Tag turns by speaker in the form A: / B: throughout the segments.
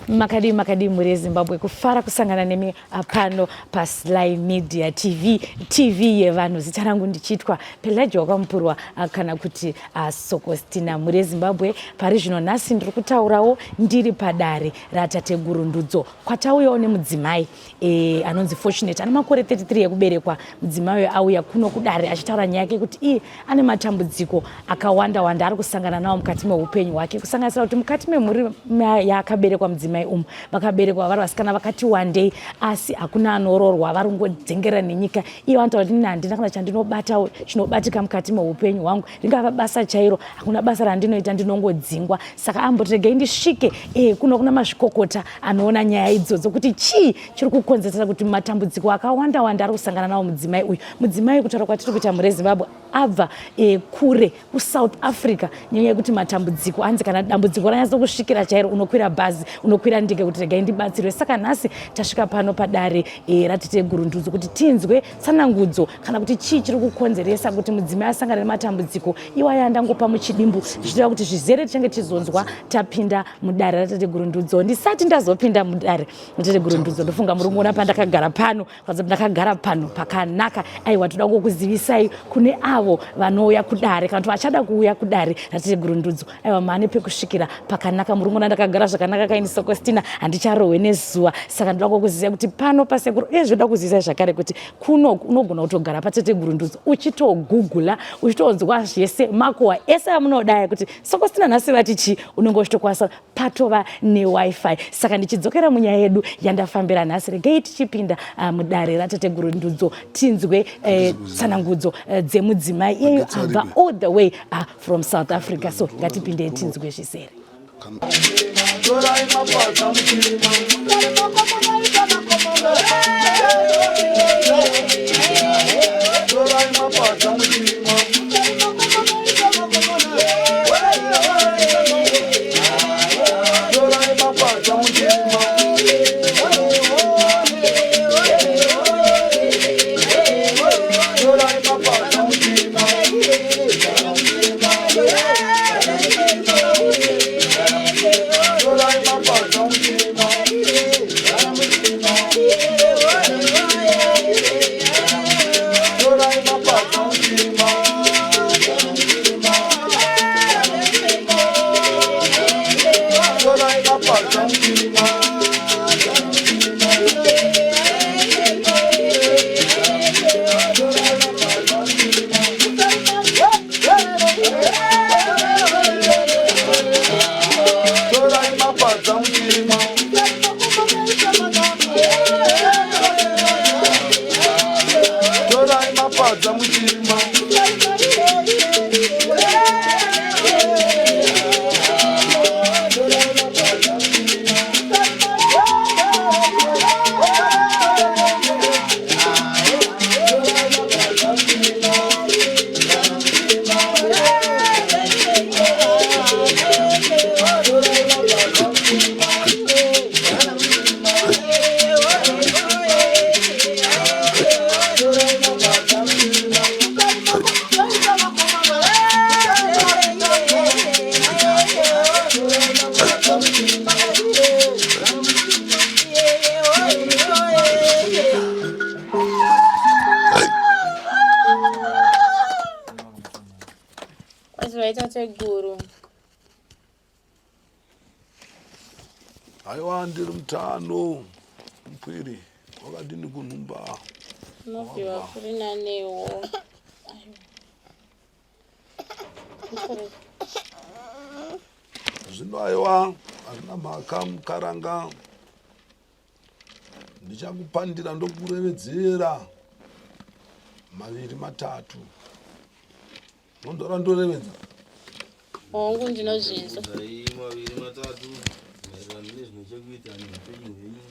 A: Makadii makadii mhuri yeZimbabwe, kufara kusangana nemi pano paSly Media TV, TV yevanhu. Zita rangu ndichiitwa Pelagia Wakamupurwa kana kuti Sokostina. Mhuri yeZimbabwe, pari zvino nhasi ndiri kutaurawo ndiri padare raTateguru Ndudzo kwatauyawo nemudzimai e, anonzi Fortunate ane makore 33 ekuberekwa. Mudzimai uyo auya kuno kudare achitaura nyaya yake kuti iye ane matambudziko akawanda wanda ari kusangana nawo mukati meupenyu hwake, kusanganisira kuti mukati memhuri yaakaberekwa mudzimai umu vakaberekwa vari vasikana vakati wandei, asi hakuna anoroorwa, vari kungodzengera nenyika. Iye vanotaura kuti nini handina kana chandinobatawo chinobatika mukati meupenyu hwangu, ringava basa chairo, hakuna basa randinoita, ndinongodzingwa. Saka amboti regai ndisvike e, kuno kuna mazvikokota anoona nyaya idzodzo kuti chii chiri kukonzeresa kuti matambudziko akawanda wanda ari kusangana nawo mudzimai uyu. Mudzimai, kutaura kwatiri kuita mure Zimbabwe, abva e, kure kuSouth Africa nyaya yekuti matambudziko anzi kana dambudziko ranyatso kusvikira chairo unokwira bhazi, unokwira ndege kuti regai ndibatsirwe. Saka nhasi tasvika pano padare e, raTete Ndudzo kuti tinzwe tsanangudzo kana kuti chii chiri kukonzeresa kuti mudzimai asangane nematambudziko iwaya andangopa muchidimbu, zvichireva kuti zvizere tichange tichizonzwa tapinda mudare raTete Ndudzo. Ndisati ndazopinda mudare raTete Ndudzo, ndofunga muri kuona pandakagara pano, ndakagara pano pakanaka. Aiwa, toda kukuzivisai kune avo vanouya kudare kana kuti vachada kuuya kudare raTete Ndudzo. Aiwa, mane pekusvikira pakanaka. Muri kuona ndakagara zvakanaka kaini Sokostina, handicharohwe nezuva. Saka ndoda kukuzivisa kuti pano pasekuru, uye zvoda kuzivisa zvakare kuti kuno unogona kutogara paTete Ndudzo uchitogugula, uchitonzwa zvese makuhwa ese amunodaya kuti Sokostina nhasi vati chii, unenge uchitokwanisa, patova neWiFi. Saka ndichidzokera munyaya yedu yandafambira nhasi, regei tichipinda mudare raTete Ndudzo tinzwe tsanangudzo dzemudzimai iyeyo abva all the way from South Africa. So ngatipindei tinzwe zvizere.
B: Torai mapadza muchirima. Torai mapadza muchirima. Torai mapadza muchirima. Torai mapadza muchirima. Torai mapadza muchirima. Torai mapadza muchirima. Torai mapadza muchirima. Torai mapadza muchirima. Torai mapadza muchirima.
C: Kwazivaita teguru.
B: Aiwa, ndiri mutano mupwiri, wakadini kunhumba?
C: Unobviwa kuri nanewo. Aiwa.
B: Zvino aiwa, hazvina mhaka mukaranga, ndichakupandira ndokurevedzera maviri matatu, nondora ndorevedza.
C: Hongu, ndinozvinzwa.
D: Zai maviri matatu maererano nezvine chekuita neupenyu hwenyu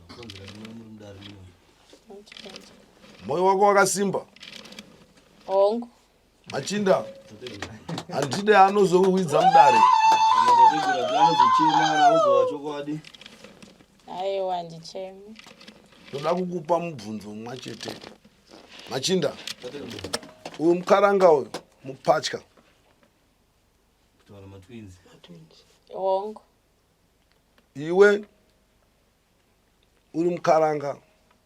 D: zvakonzera muve muri mudare muno.
B: Mwoyo wako wakasimba?
C: Hongu.
B: Machinda, handide anozowidza mudare.
D: Tategura anozochema kana audzwa chokwadi.
C: Aiwa, ndichemi.
B: Ndoda kukupa mubvunzo mumwe chete. Machinda, uyu mukaranga uyu mupatya?
D: Kutaura matwins.
C: Hongu.
B: Iwe uri mukaranga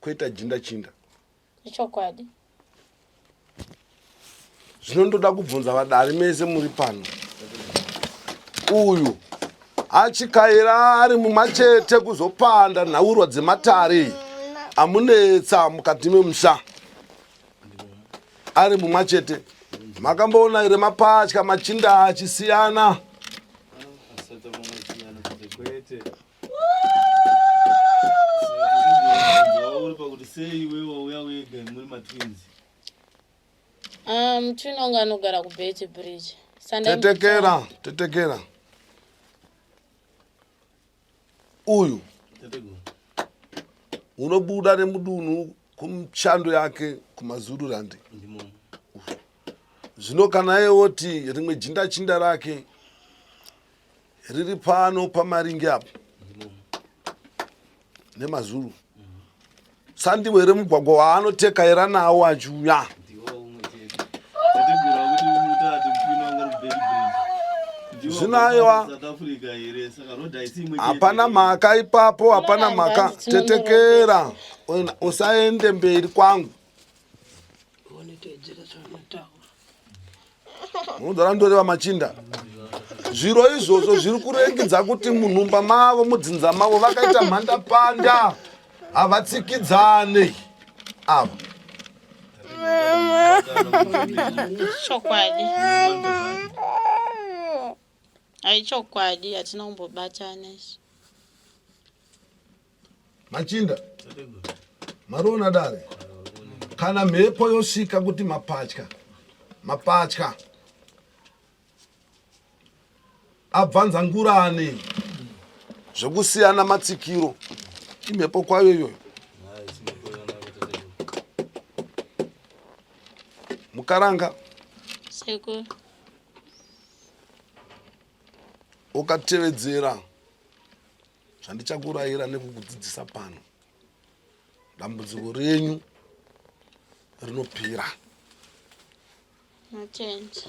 B: kwoita jinda chinda.
C: Ichokwadi.
B: Zvino ndoda kubvunza vadari mese muri pano. Uyu achikaira ari mumachete kuzopanda nhaurwa dzematare amunetsa mukati memusha ari mumachete makamboona here mapatya machinda achisiyana
C: Twin wangu anogara kubeti bridge.
B: Tetekera, tetekera. Uyu unobuda nemudunhu kumishando yake kumazururandi. Zvino kana iye woti rimwe jinda chinda rake riri pano pamaringe apo nemazuru sandiwo here mugwagwa waanotekaira nawo achiuya zvino aiwa hapana mhaka ipapo hapana mhaka tetekera usaende mberi kwangu Munonzwa ndoreva machinda. Zviro izvozvo zviri kurengedza kuti munhumba mavo mudzinza mavo vakaita mhandapanda havatsikidzane ava.
C: Chokwadi. Aichokwadi hatina kumbobatana isu.
B: Machinda, mariona dare kana mhepo yosvika kuti mapatya mapatya abvanza ngurani zvekusiyana matsikiro imhepo kwayo iyoyo mukaranga
C: sekuru
B: ukatevedzera zvandichakurayira nekukudzidzisa pano dambudziko renyu rinopera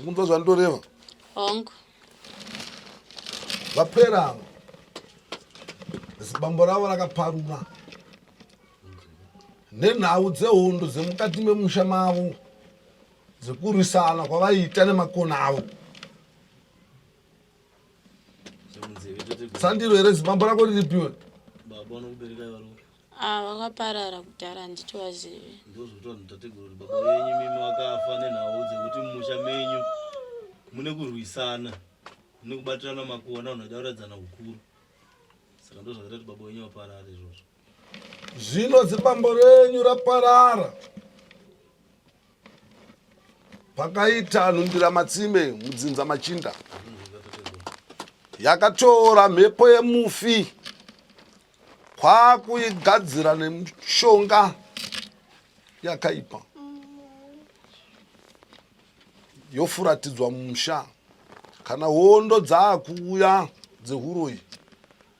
B: kunzwa zvandoreva
C: hongu
B: vapera ava zibambo ravo rakaparura nenhau dzehondo dzemukati memusha mavo dzekurwisana kwavaiita nemakona avo Sandiro here zibambo rako riripiwe?
D: Baba vanokuberekai vari kupi?
C: Ah, vakaparara kudhara handitovazivi.
D: Ndozvotoa tateguru kuti baba venyu mimi vakafa nenhau dzekuti mumusha menyu mune kurwisana mune kubatirana makuona vanhu vachida kuratidzana ukuru saka ndozvakaita kuti baba venyu vaparare izvozvo.
B: Zvino zibambo renyu raparara pakaita nhundira matsime mudzinza machinda yakatora mhepo yemufi kwakuigadzira nemishonga yakaipa yofuratidzwa mumusha kana hondo dzaakuuya dzehuroyi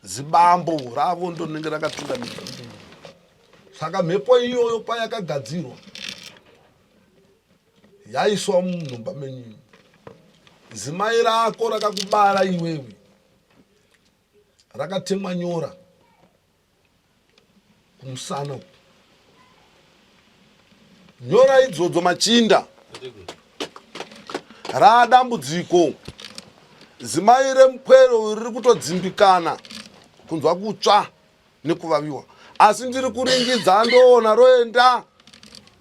B: zibambo ravo ndonenge rakatungamidza saka mhepo iyoyo payakagadzirwa yaiswa munhumba menyu zimai rako rakakubara iwewe rakatemwa nyora kumusana uku nyora idzodzo machinda raadambudziko zimai remupwero riri kutodzimbikana kunzwa kutsva nekuvaviwa asi ndiri kuringidza ndoona roenda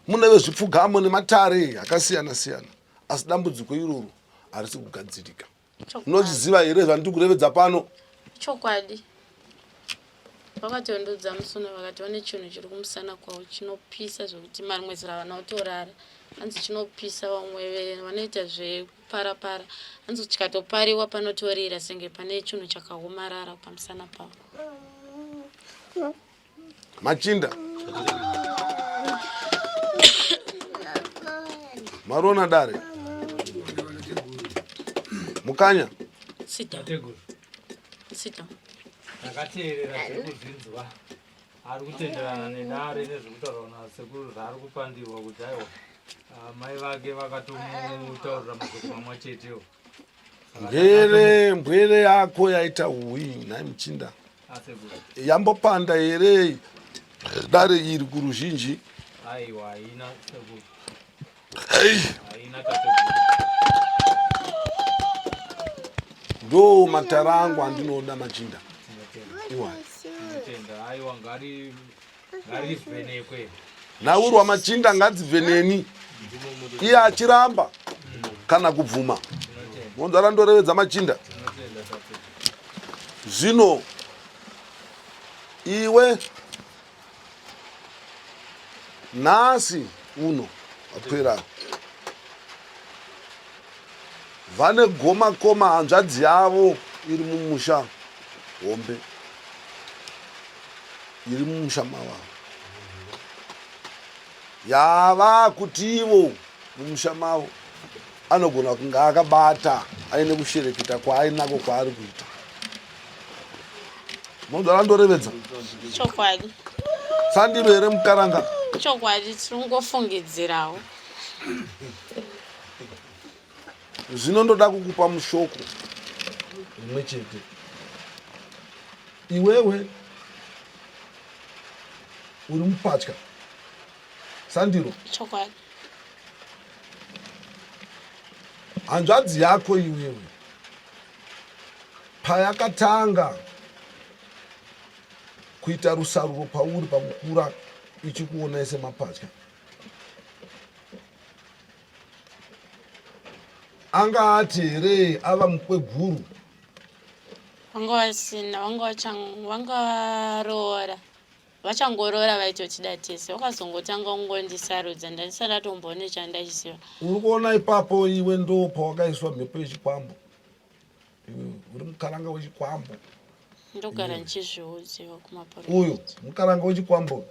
B: mune vezvipfugamo nematare akasiyana siyana asi dambudziko iroro harisi kugadzirika Unozviziva here zvandiri kurevedza pano?
C: Chokwadi. Vakatondudza musuno vakati vane chinhu chiri kumusana kwavo chinopisa zvekuti marimwe zera havana kutorara. Hanzi chinopisa vamwe vanoita zvekupara para. Hanzi chikatopariwa panotorira senge pane chinhu chakaomarara pamusana pavo.
B: Machinda. Marona dare. Mukanya.
C: Sita. Sita.
E: Ndakateerera zviri kuzvinzwa. Ari kutenderana nedare nezvekutaurwa nasekuru zvaari kupandirwa kuti aiwa ah, mai vake vakatomutaurira mashoko mamwe chetewo.
B: Mbwere mbwere yako yaita uyi nhai muchinda. Yambopanda here dare iri kuruzhinji?
E: Aiwa, haina sekuru. Haina tateguru.
B: Ndo matara angu andinoda machinda.
E: Iwa. Tinotenda. Aiwa ngari ngarivhenekwe.
B: Nhaurwa machinda ngadzibve neni. Iye achiramba kana kubvuma. Monzara ndorevedza machinda. Zvino iwe nhasi uno wapera vane goma koma hanzvadzi yavo iri mumusha hombe iri mumusha mavo yava kuti ivo mumusha mavo anogona kunge akabata aine kushereketa kwaainako kwaari kuita munzwa randorevedza
C: chokwadi
B: sandiro here mukaranga
C: chokwadi tiri kungofungidzirawo
B: zvino ndoda kukupa mushoko rimwe chete iwewe uri mupatya sandiro
C: chokwadi
B: hanzvadzi yako iwewe payakatanga kuita rusaruro pauri pakukura ichikuonai semapatya anga ati here ava mukweguru
C: vanga vasina vanga varoora Vachangoroora vaitotida tese vakazongotanga kungondisarudza ndandisati ndatomboone chandachiziva.
B: Uri kuona ipapo iwe ndo pawakaiswa mhepo yechikwambo iwe uri mukaranga wechikwambo.
C: Ndogara ndichizviudziwa kumaporofita.
B: Uyu mukaranga wechikwambo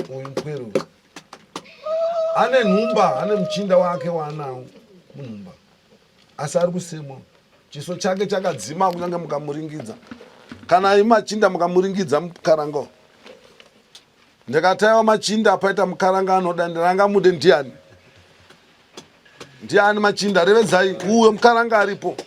B: uyu mupwere uyu ane nhumba ane muchinda wake waanawo munhumba asi ari kusemwa chiso chake chakadzima kunyange mukamuringidza kana imi machinda mukamuringidza mukaranga ndikataiwa machinda paita mukaranga anoda ndiranga mude ndiani ndiani machinda revedzai uyo mukaranga aripo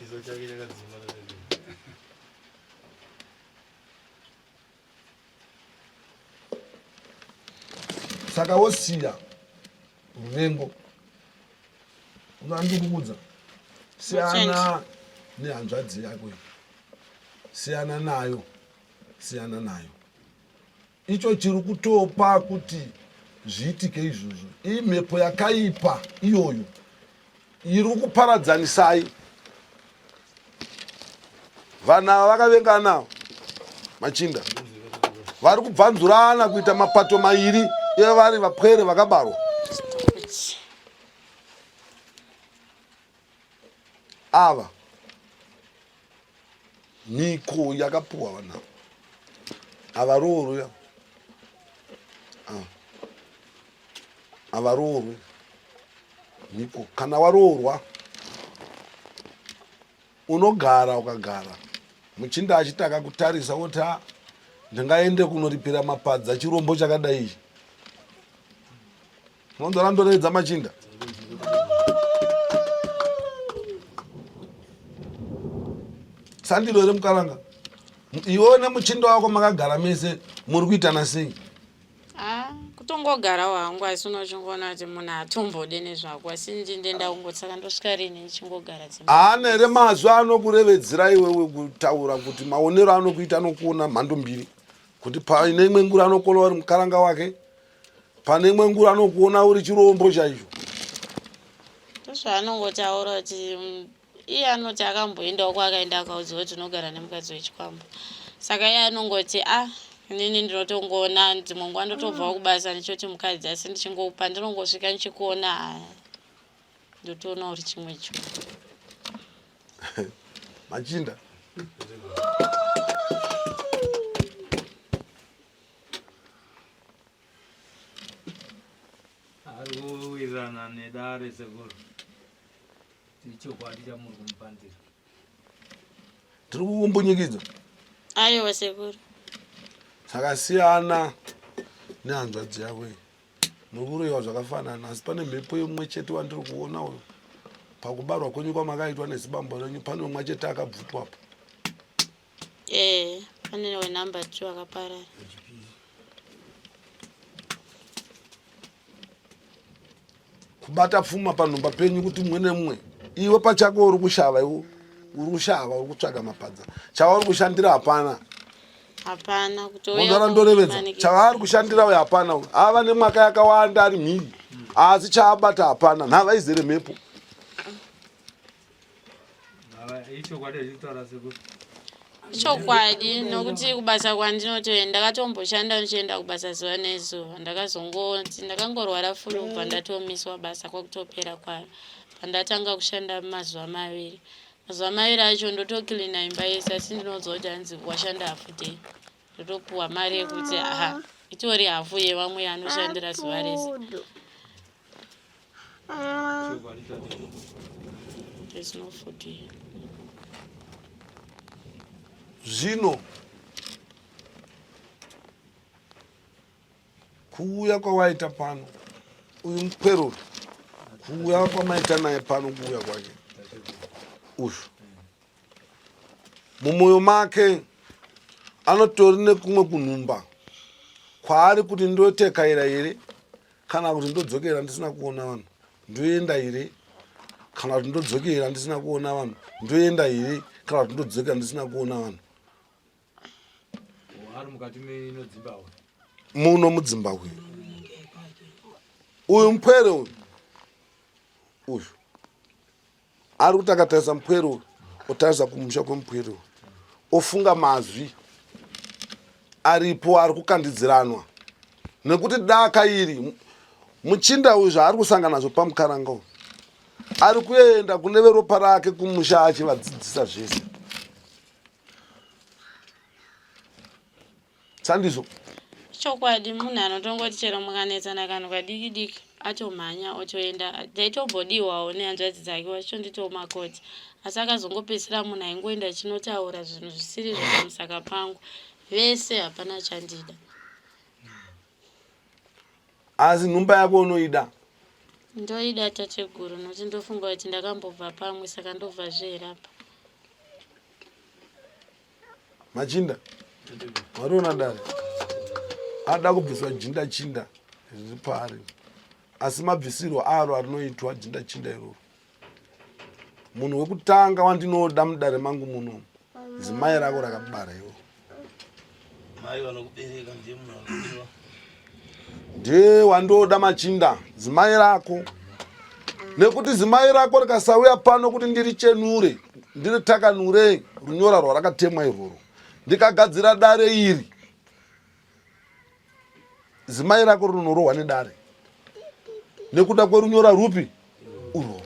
B: saka wosiya ruvengo unandikuudza siyana nehanzvadzi yako iyi siyana nayo siyana nayo icho chiri kutopa kuti zviitike izvozvo imhepo yakaipa iyoyo iri kukuparadzanisai vanhu ava vakavengana machinda vari kubvanzurana kuita mapato mairi ivo vari vapwere vakabarwa ava mhiko yakapuwa vanhu ava havaroorwi ava ah. havaroorwi mhiko kana waroorwa unogara ukagara muchinda achiti akakutarisa woti a ndingaende kunoripira mapadza chirombo chakadai ichi Unonzwa randoreedza machinda. Sandiro here mukaranga? Iwe nemuchinda wako makagara mese muri kuitana sei?
C: Ah, kutongogarawo hangu asi unochingoona kuti munhu hatombode nezvako asi ndinde ndakungoti saka ndosvika rini ndichingogara dzimba.
B: Haana here mazwi anokurevedzera iwewe kutaura kuti maonero anokuita anokuona mhando mbiri kuti paine imwe ngura anokuona uri mukaranga wake pane imwe nguva anokuona uri chirombo chaicho
C: ndozvaanongotaura kuti mm, iye anoti akamboendawo kwaakaenda akaudzwa kuti unogara nemukadzi wechikwambo saka iye anongoti a ah, inini ndinotongoona dzimwe nguva ndotobvawo kubasa ndichoti mukadzi asi ndichingopa ndinongosvika ndichikuona ah, ndotoona uri chimwe chinhu
B: machinda
E: Ari kuwirirana nedare sekuru. Ichokwadi chamuri kumupandira.
B: Tiri kukumbunyikidza.
C: Aiwa sekuru.
B: Saka siyana nehanzvadzi yako iyi. Muri kuroyiwa zvakafanana asi pane mhepo yemumwe chete wandiri kuona uyo. Pakubarwa kwenyu kwamakaitwa nezibambo renyu pane mumwe chete akabvutwapo.
C: Eh. Pane wenumber 2 akaparara.
B: Kubata pfuma panhumba penyu kuti mumwe nemumwe. Iwe pachako uri kushava iwe uri kushava uri kutsvaga mapadza. Chavari kushandira hapana.
C: Hapana
B: kutouya. Ndorevedza. Chavari kushandira uyo hapana. Ava nemwaka yakawanda ari mhiri. Asi chaabata hapana. Nhava izere mhepo.
C: Ichokwadi nokuti kubasa kwandinotoenda ndakatomboshanda ndichienda kubasa zuva nezuva ndakazongoti ndakangorwara furu kubva ndatomiswa basa kwakutopera kwaro pandatanga kushanda mazuva maviri mazuva maviri acho ndotocleana imba yese asi ndinoudzwa kuti hanzi washanda hafu day ndotopuwa mari yekuti aha itori hafu yevamwe yanoshandira zuva rese There's no food here.
B: Zvino kuuya kwawaita pano uyu mukweruri kuuya kwamaita naye pano kuuya kwake uyu mumwoyo make anotori nekumwe kunhumba kwaari kuti ndotekaira here kana kuti ndodzokera ndisina kuona vanhu ndoenda here kana kuti ndodzokera ndisina kuona vanhu ndoenda here kana kuti ndodzokera ndisina kuona vanhu muno mudzimbabwe uyu mupwere uyu uyu Ari kuti akatarisa mupwere uyu otarisa kumusha kwemupwere uyu ofunga mazwi aripo ari kukandidziranwa nekuti daka iri muchinda uyu zvaari kusangana nazvo pamukaranga uyu ari kuenda kune veropa rake kumusha achivadzidzisa zvese Sandizvo.
C: Chokwadi munhu anotongoti chero mukanetsana kanhu kadiki diki atomhanya otoenda ndaitombodiwawo nehanzvadzi dzake vachitonditiwo makoti asi akazongopedzisira munhu aingoenda achinotaura zvinhu zvisiri izvo pamusaka pangu vese hapana chandida
B: asi nhumba yako unoida
C: ndoida tateguru nokuti ndofunga kuti ndakambobva pamwe saka ndobva zve apa
B: Machinda mariona dare ada kubviswa jinda chinda riri paari asi mabvisirwo aro arinoitwa jinda chinda iroro munhu wekutanga wandinoda mudare mangu muno zimai rako rakabara iwo
D: mai vanokubereka ndiye munhu anodiwa
B: ndiye wandoda machinda zimai rako nekuti zimai rako rikasauya pano kuti ndirichenure ndiritakanure runyora rwarakatemwa irworwo ndikagadzira dare iri zimai rako rinorohwa nedare nekuda kwerunyora rupi urworwo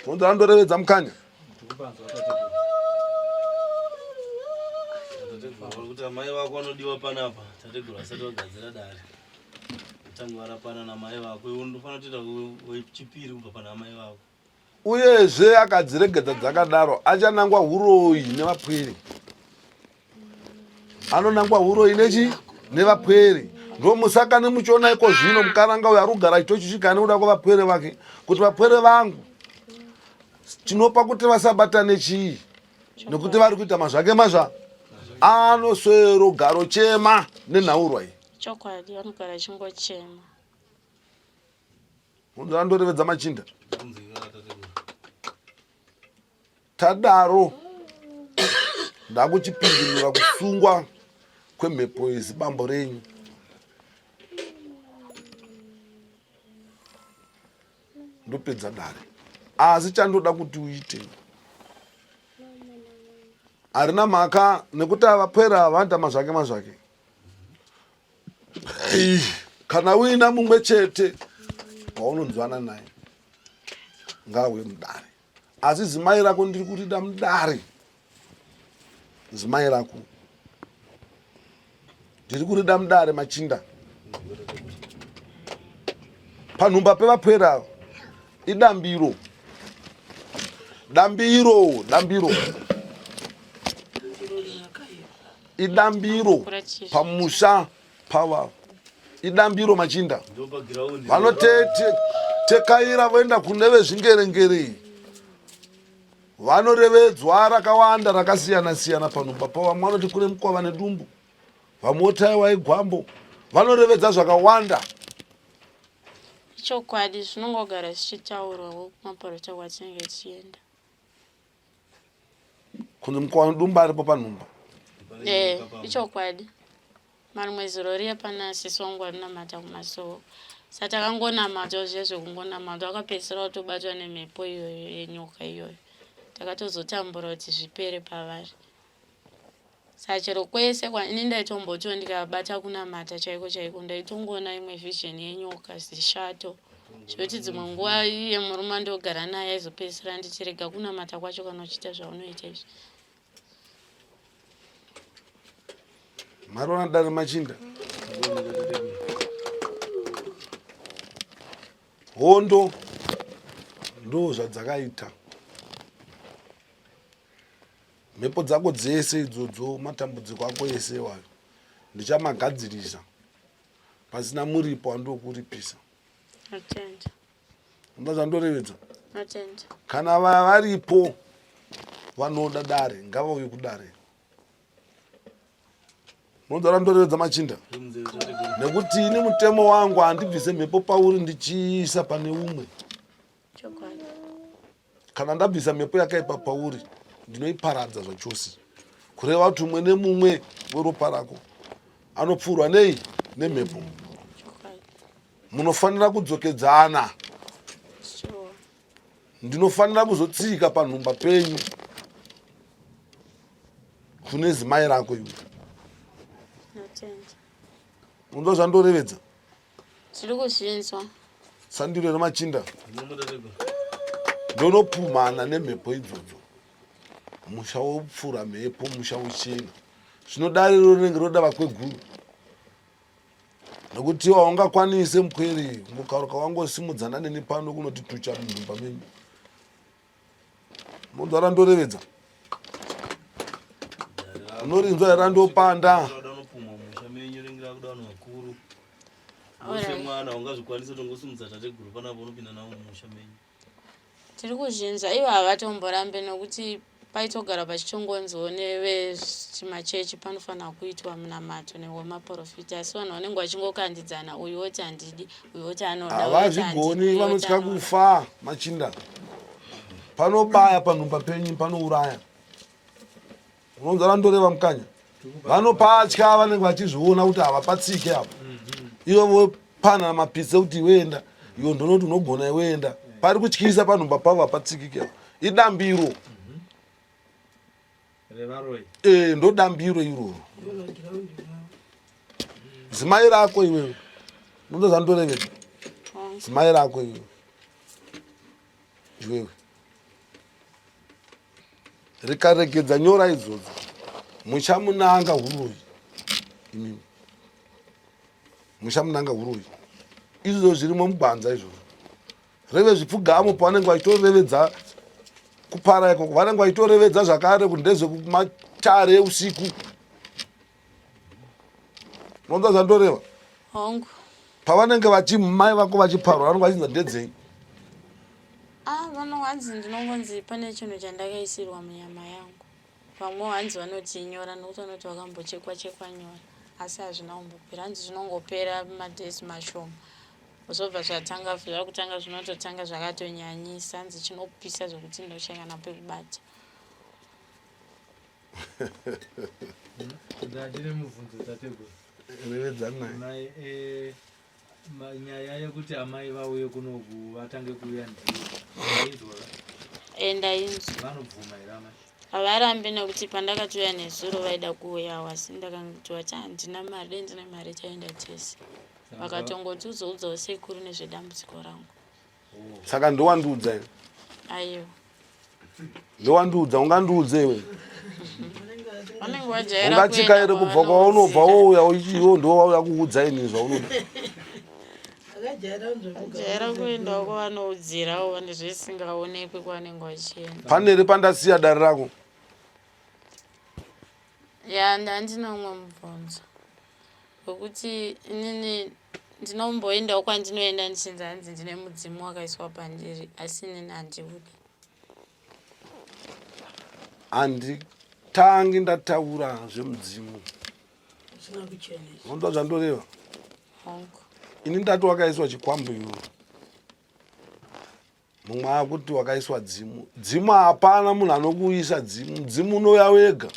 B: Bvunzo randorevedza mukanya.
D: Kuti amai vako vanodiwa panapa, tateguru vasati vagadzira dare. Kutange varapana namai vako, iwe unofanira kutoita wechipiri kubva pana amai vako.
B: Uyezve akadziregedza dzakadaro achanangwa huroyi nevapwere. Anonangwa huroyi nechi nevapwere. Ndomusaka nemuchiona iko zvino mukaranga uyo ari kugara achitochisvika nekuda kwevapwere vake kuti vapwere vangu chinopa kuti vasabatane chii nekuti vari kuita mazvake mazva anoswero garo chema nenhaurwa iyi
C: chokwadi vanogara chingochema
B: andorevedza machinda Tadaro ndakuchipindinura kusungwa kwemhepo yezibambo renyu. Ndopedza dare. Asi chandoda kuti uite harina mhaka nekuti avapwera vanoita mazvake mazvake. Kana uina mumwe chete waunonzwana naye ngauye mudare. Asi zimai rako ndiri kurida mudare. Zimai rako ndiri kurida mudare machinda. Panhumba pevapwere ava idambiro. Dambiro, dambiro. Idambiro pamusha pava idambiro machinda vanotekaira voenda kune vezvingerengere. Vanorevedzwa rakawanda rakasiyana siyana panhumba pavo. Vamwe vanoti kune mukova nedumbu, vamwe voti aiwa igwambo. Vanorevedza zvakawanda.
C: Ichokwadi zvinongogara zvichitaurwawo kumaporofita kwatinenge tichienda.
B: Kunzi mukova nedumbu aripo panhumba.
C: Eh, ichokwadi. Marimwe zuro riya pana sisi wangu varinamata kumasowe sa takangonamatawo zviya zvekungonamata wakapedzisira watobatwa nemhepo iyoyo yenyoka iyoyo takatozotambura kuti zvipere pavari sa chero kwese ini ndaitombotiwo ndikabata kunamata chaiko chaiko ndaitongoona imwe vision yenyoka zishato zvekuti dzimwe nguva iye murume andogara naye aizopedzisira ndichirega kunamata kwacho kana uchiita zvaunoita izvi
B: Marona dare machinda. Hondo ndo zvadzakaita. Mhepo dzako dzese idzodzo matambudziko ako ese iwayo ndichamagadzirisa pasina muripo wandokuripisa.
C: Atenda.
B: Ndo zvandorevedza. Kana varipo vanoda dare ngavauye kudare. Monzwa randorevedza machinda nekuti ini mutemo wangu handibvise mhepo pauri ndichiisa pane umwe. Kana ndabvisa mhepo yakaipa pauri ndinoiparadza zvachose, kureva kuti umwe nemumwe weropa rako anopfuurwa nei nemhepo. Munofanira kudzokedzana. Ndinofanira kuzotsika panhumba penyu kune zimai rako iwe. Unzwa zvandorevedza?
C: Tiri kuzvinzwa.
B: Sandiro remachinda. Ndonopumhana nemhepo idzodzo. Musha wopfura mhepo, musha wochena. Zvino dare rinenge roda vakweguru. Nokuti haungakwanise mupwere mukaruka wangosimudzana neni pano kunoti tucha mumba menyu. Munzwa randorevedza. Unorinzwa here randopanda?
D: Mwana ungazvikwanisa tongosimudza tateguru panapa unopinda navo mumusha menyu.
C: Tiri kuzvinzwa ivo havatomborambe nokuti paitogara pachitongonziwo nevechimachechi panofanira kuitwa munamato newemaporofita asi vanhu vanenge vachingokandidzana uyu woti handidi uyu woti anoda
B: Havazvigoni, vanotya kufa machinda. Panobaya panhumba penyu panouraya. Unonzwa randoreva mukanya? Vanopatya vanenge vachizviona kuti havapatsike apo. Ivo vopana mapitse kuti iwe enda, iwe ndonoti unogona iwe enda. Pari kutyisa panhumba pavo hapatsikike apo. Idambiro.
E: Revaroyi.
B: Eh, ndodambiro iroro. Zimai rako iwewe. Unonzwa zvandorevera? Zimai rako iwewe. Iwewe. Rikaregedza nyora idzodzo muchamunanga huroyi imimi muchamunanga huroyi izvozvo zvirimo mugwanza izvozvo reve zvipfugamo pavanenge vachitorevedza kupara ikoko vanenge vachitorevedza zvakare kuti ndezvekumatare eusiku unonzwa zvandoreva
C: hongu
B: pavanenge vachi mai vako vachiparwa vanenge vachinza ndedzei
C: ah vano hanzi ndinongonzi pane chinhu chandakaisirwa munyama yangu vamwe hanzi vanoti inyora nokuti vanoti vakambochekwa chekwa nyora asi hazvina kumbopera hanzi zvinongopera madays mashoma zvobva zvatanga zvakutanga zvinototanga zvakatonyanyisa hanzi chinopisa zvekuti ndoshaya kana pekubata
E: Ndine mubvunzo tateguru.
B: Revedzanai.
E: Mai eh, nyaya yekuti amai vauye kunoku vatange kuuya ndiyo. Vainzwa ka?
C: Eh, ndainzwa.
E: Vanobvuma here amai?
C: Havarambi nekuti pandakatouya nezuro vaida kuuyawo asi ndakangoti vati handina mari dai ndine mari taenda tese. Vakatongoti uzoudzawo sekuru nezvedambudziko rangu.
B: Saka ndowandiudza iwe.
C: Aiwa.
B: Ndowandiudza ungandiudze iwe.
C: Vanenge vajaira
B: Ungatsika here kubva kwaunobva wouya iwe ndowauya kuudza ini zvaunoda.
C: Jaira kuendawo kwavanoudzirawo vane zvisingaonekwi kwavanenge vachienda.
B: Pane here pandasiya dare rako?
C: Ya ndandina umwe mubvunzo wekuti inini ndinomboendawo kwandinoenda ndichinzi hanzi ndine mudzimu wakaiswa pandiri asi inini handiudi.
B: Handitangi ndataura zvemudzimu. Unonzwa zvandoreva? Ini ndati wakaiswa chikwambo iwe. Mumwe akuti wakaiswa dzimu. Dzimu hapana munhu anokuisa dzimu. Mudzimu unouya wega.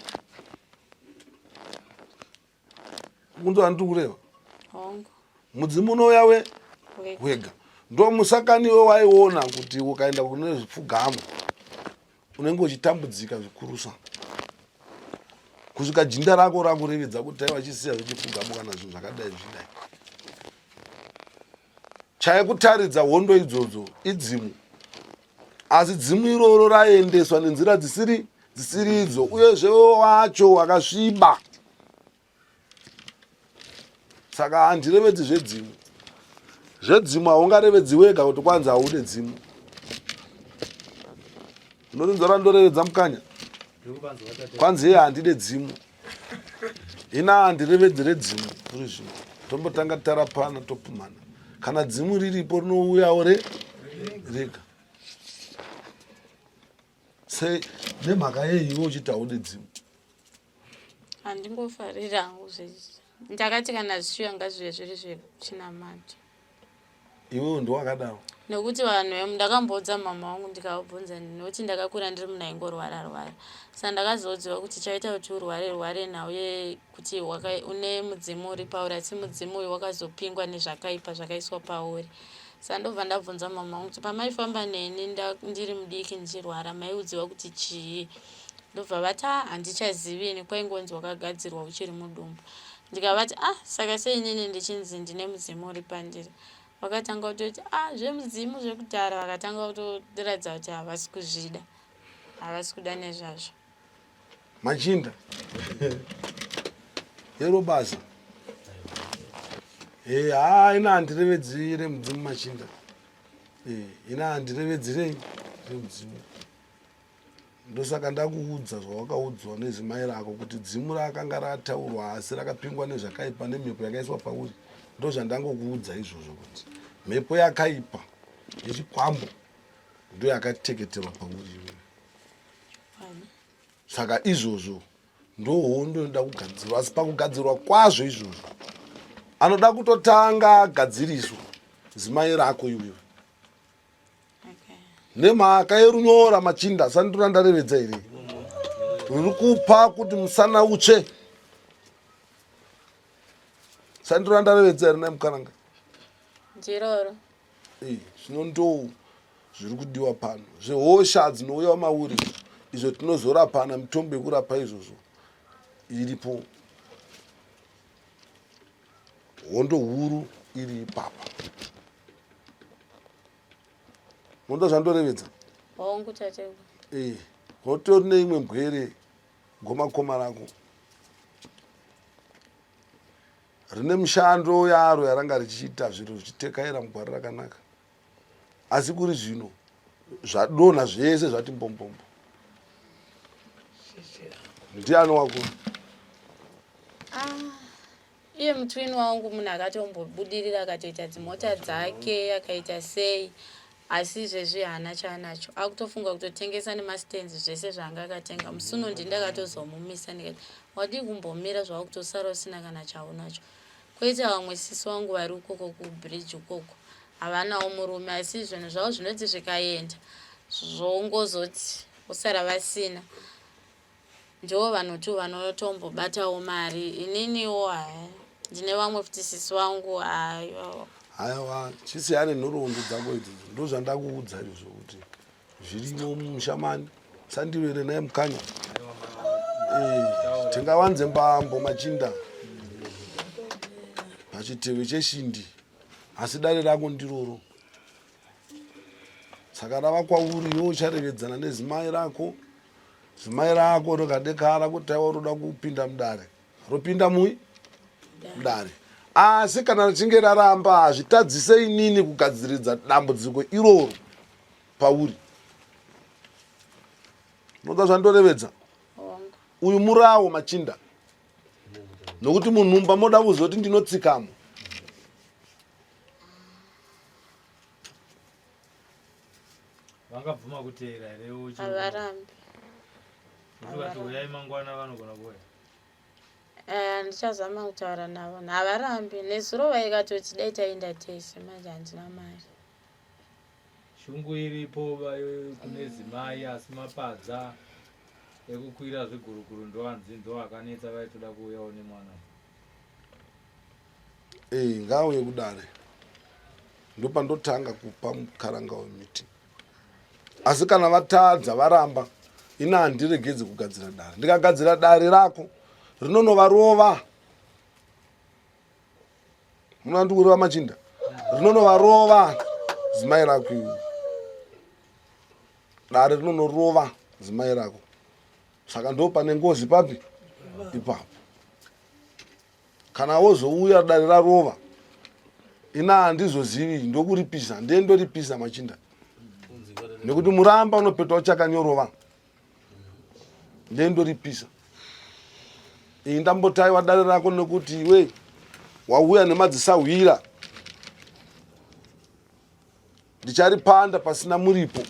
B: Kunzwa ndiri kureva?
C: Hongu.
B: Mudzimu unouya we wega. Ndo musakani iwe waiona kuti ukaenda kune zvipfugamo unenge uchitambudzika zvikurusa kusvika jinda rako rakurevedza kuti taiva chisiya zvechipfugamo kana zvinhu zvakadai zvidai. Chaikutaridza hondo idzodzo idzimu asi dzimu iroro raendeswa nenzira dzisiri dzisiridzo uyezve wacho wakasviba saka handirevedzi zvedzimu zvedzimu haungarevedzi wega kuti kwanzi haude dzimu unorinzwa randorevedza mukanya kwanzi iye handide dzimu ina handirevedzi redzimu kuri zvino tombotanga tarapana topumhana kana dzimu riripo rinouyawo re rega se nemhaka yei iwe uchiti haudi dzimu
C: Handingofariri hangu zvezvi. Ndakati kana zvichiuya ngazvive zviri zvechinamato.
B: Iwewe ndowakadaro.
C: Nekuti vanhu vemu ndakamboudza mama vangu ndikavabvunza nekuti ndakakura ndiri munhu aingorwara rwara. Saka ndakazoudziwa kuti chaita kuti urware rware nhau yekuti une mudzimu uri pauri asi mudzimu uyu wakazopingwa nezvakaipa zvakaiswa pauri. Saka ndobva ndabvunza mama vangu kuti pamaifamba neni ndiri mudiki ndichirwara maiudziwa kuti chii. Ndobva vati ah handichazivi ini kwaingonzi wakagadzirwa uchiri mudumbu. Ndikavati ah saka sei inini ndichinzi ndine mudzimu uri pandiri. Vakatanga kutoti ah zvemudzimu zvekudhara vakatanga kutoratidza kuti havasi kuzvida. Havasi kuda nezvazvo.
B: Machinda. Hero basa. Eh haa ina handirevedzire mudzimu machinda. Eh ina handirevedzire mudzimu. Ndosaka ndakuudza zvawakaudzwa nezimai rako kuti dzimu rakanga rataurwa asi rakapingwa nezvakaipa nemhepo yakaiswa pauri. Ndozvandangokuudza izvozvo kuti mhepo yakaipa yechikwambo ndoyakateketerwa pauri iwewe. Saka izvozvo ndohondo inoda kugadzirwa asi pakugadzirwa kwazvo izvozvo anoda kutotanga agadziriswa zimai rako iwewe. Nemhaka yerunyora machinda sandura ndarevedza here ruri kupa kuti musana utsve sandura ndarevedza here namukaranga
C: ndiroro
B: zvino ndou zviri kudiwa pano zvehosha dzinouya mauri izvo tinozorapana mitombo yekurapa izvozvo iripo hondo huru iri ipapa Mondo zvandorevedza.
C: Hongu tateguru.
B: Eh, hotori neimwe mbwere gomakoma rako. Rine mishando yaro yaranga richiita zviro zvichitekaira mugwara rakanaka. Asi kuri zvino zvadonha zvese zvati mbombombo. Ndiani wako?
C: Ah. Iye mutwin wangu munhu akatombobudirira akatoita dzimota dzake akaita sei asi izvezvi haana chaanacho akutofunga kutotengesa nemastands zvese zvaanga akatenga musi uno ndini ndakatozomumisa ndikati wadii kumbomira zvawakutosara usina kana chaunacho koita vamwe sisi wangu vari ukoko kubridge ukoko havanawo murume asi zvinhu zvavo zvinoti zvikaenda zvongozoti vosara vasina Ndivo vanhu two vanotombobatawo mari ininiwo haya ndine vamwe futi sisi vangu haiwa.
B: Haiwa chisiyane nhoroondo dzako idzodzo ndozvandakuudza izvozvo kuti zvirimo mumushamani sandivere naye mukanya eh, tingawanze mbambo machinda pachitewe cheshindi asi dare rako ndiroro saka rava kwauri iwe ucharevedzana nezimai rako Zimai rako rikadekara kuti aiwa unoda kupinda mudare ropinda mui mudare asi kana richinge raramba hazvitadzise inini kugadziridza dambudziko iroro pauri unoda zvandorevedza uyu murawo machinda nokuti munhumba moda kuzoti ndinotsikamo
E: Vangabvuma kuteera here uchi?
C: Havarambi.
E: Zvekuti uyai mangwana vanogona kuuya.
C: Eh, ndichazama kutaura navo havarambi nezuro vaikatoti dai taenda tese manje handina mari
E: Shungu iripo kune zimai asi mapadza ekukwira zviguruguru ndoanzi ndoakanetsa vaitoda kuuyawo nemwana.
B: Eh, ngaauye kudare ndopandotanga kupa mukaranga wemiti asi kana vatadza varamba ini handiregedzi kugadzira dare ndikagadzira dare rako rinonovarova Munondikureva machinda rinonovarova zimai rako iwe dare rinonorova zimai rako saka ndo pane ngozi papi ipapo kana wozouya dare rarova ina handizozivi ndokuripisa ndiye ndoripisa machinda nekuti muramba unopetwa uchakanyorova ndiye ndoripisa iyi ndambotaiwa dare rako nekuti iwe wauya nemadzisahwira ndicharipanda pasina muripo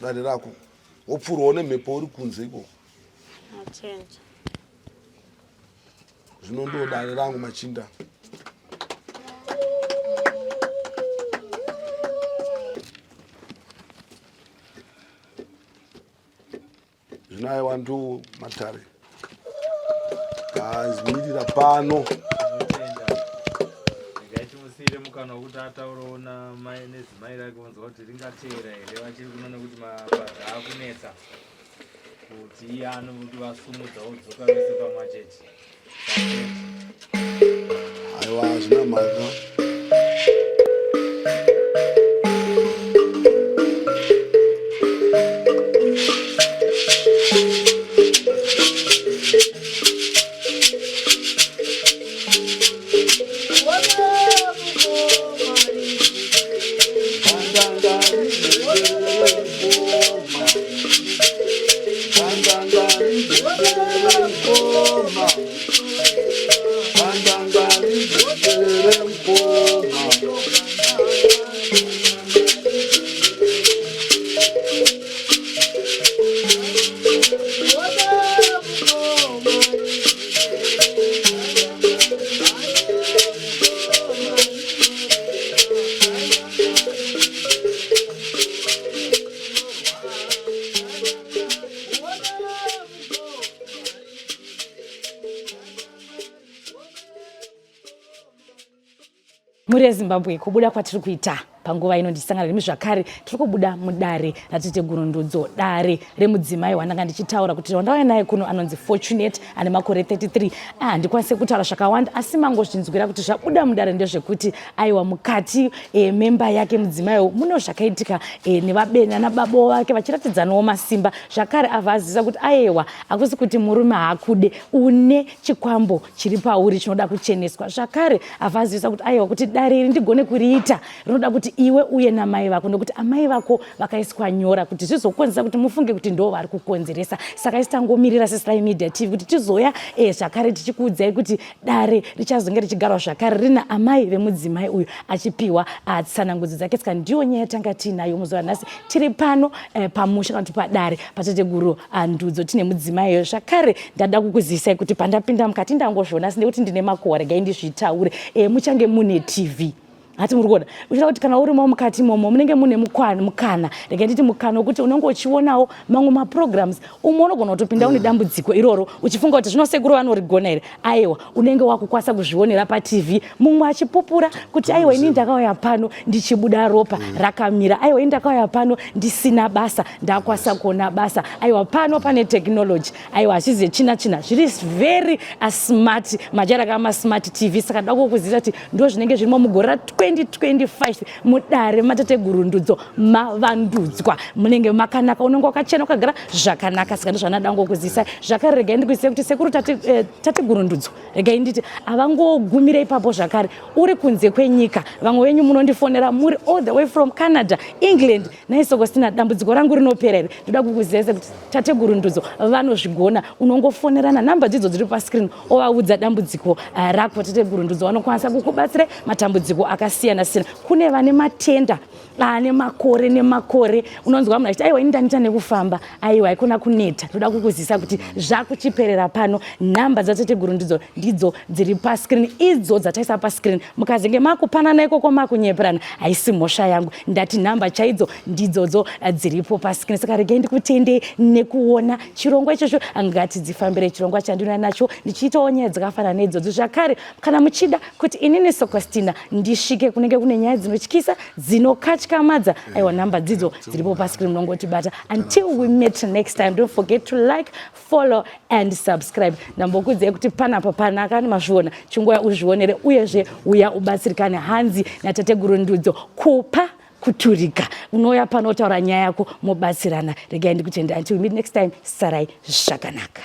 B: dare rako wopfurwawo nemhepo uri kunze ikoko zvino ndo dare rangu machinda Zvino aiwa ndo matare kazimirira pano.
E: Regai timusiyire mukana wekuti ataurewo namai nezimai rake vonzwa kuti ringateera here vachiri kuno nekuti mapadza akunetsa kuti iye anokuti vasumudza wodzoka vese pamwe chete.
B: Aiwa hazvina mhaka.
A: Mhuri yeZimbabwe, kubuda kwatiri kuita panguva ino ndichisangana nemi zvakare, tiri kubuda mudare raTete Ndudzo, dare remudzimai wandanga ndichitaura kuti wandauya naye kuno anonzi Fortunate, ane makore 33. Ah, handikwanise kutaura zvakawanda, asi mangozvinzwira kuti zvabuda mudare ndezvekuti aiwa mukati e, memba yake mudzimai uyu mune zvakaitika e, nevabeni anababa vake vachiratidzanawo masimba zvakare abva azivisa kuti aiwa hakusi kuti murume haakude, une chikwambo chiri pauri chinoda kucheneswa. Zvakare abva azivisa kuti aiwa kuti dare iri ndigone kuriita rinoda kuti iwe uye namai vako, nekuti amai vako vakaiswa nyora kuti zvizokonzesa kuti mufunge kuti ndo vari kukonzeresa. Saka isi tangomirira seSly Media TV kuti tizoya e, zvakare tichikuudzai kuti dare richazonge richigarwa zvakare rina amai vemudzimai uyu achipiwa ah, tsanangudzo dzake. Saka ndiyo nyaya yatanga tiinayo muzuva ranhasi. Tiri pano eh, pamusha kana kuti padare paTateguru ah, Ndudzo tine mudzimai iyo. Zvakare ndada kukuzivisai kuti pandapinda mukati ndangozviona, asi nekuti ndine makuhwa regai ndizvitaure. Eh, muchange mune TV hati muri kuona uchida kuti kana urimo mukati imomo munenge mune mukana, regai nditi mukana wekuti unenge uchionawo mamwe maprograms umwe unogona kutopinda une dambudziko iroro uchifunga kuti zvino sekuru vanorigona here. Aiwa, unenge wakukwanisa kuzvionera paTV, mumwe achipupura kuti aiwa ini ndakauya pano ndichibuda ropa rakamira, aiwa ini ndakauya pano ndisina basa ndakwanisa kuona basa. Aiwa pano pane technology, aiwa hazvizi china china, zviri very smart, majara kama smart TV. Saka da kukuziva kuti ndo zvinenge zvirimo mugore ra 2025 mudare matateguru Ndudzo mavandudzwa, munenge makanaka, unenge wakachena wakagara zvakanaka. Saka ndozvanada ngokuzivisa zvakare. Regai ndikuzive kuti sekuru tateguru Ndudzo, regai nditi havangogumire ipapo. Zvakare uri kunze kwenyika, vamwe venyu munondifonera muri all the way from Canada, England, naisokostina dambudziko rangu rinopera here? Ndoda kukuzivisa kuti tateguru Ndudzo vanozvigona. Unongofonerana namba dzidzo dziri pascreen ovaudza dambudziko rako. Tateguru Ndudzo vanokwanisa kukubatsirai matambudziko akasiyana. dzakasiyana siyana. Kune vane matenda ane makore nemakore, unonzwa munhu achiti aiwa ini ndaneta nekufamba. Aiwa, haikona kuneta. Toda kukuzivisa kuti zvakuchiperera pano. Nhamba dzatateguru ndidzo ndidzo dziri pascreen, idzo dzataisa pascreen. Mukazenge makupanana ikoko makunyeperana, haisi mhosva yangu. Ndati nhamba chaidzo ndidzodzo dziripo pascreen. Saka regai ndikutendei nekuona chirongwa ichocho. Ngatidzifambire chirongwa chandinouya nacho ndichiitawo nyaya dzakafanana neidzodzo. Zvakare, kana muchida kuti inini Sokostina ndisvike kunenge kune nyaya dzinotyisa, dzinokatyamadza, aiwa, nhamba dzidzo dziripo pascreen, munongotibata. Until we meet next time, don't forget to like, follow and subscribe. Ndambokudzai kuti panapa panaka mazviona, chingoya uzvionere, uyezve uya ubatsirikane. Hanzi natateguru Ndudzo, kupa kuturika. Unouya pano, utaura nyaya yako, mobatsirana. Regai ndikutende. Until we meet next time, sarai zvakanaka.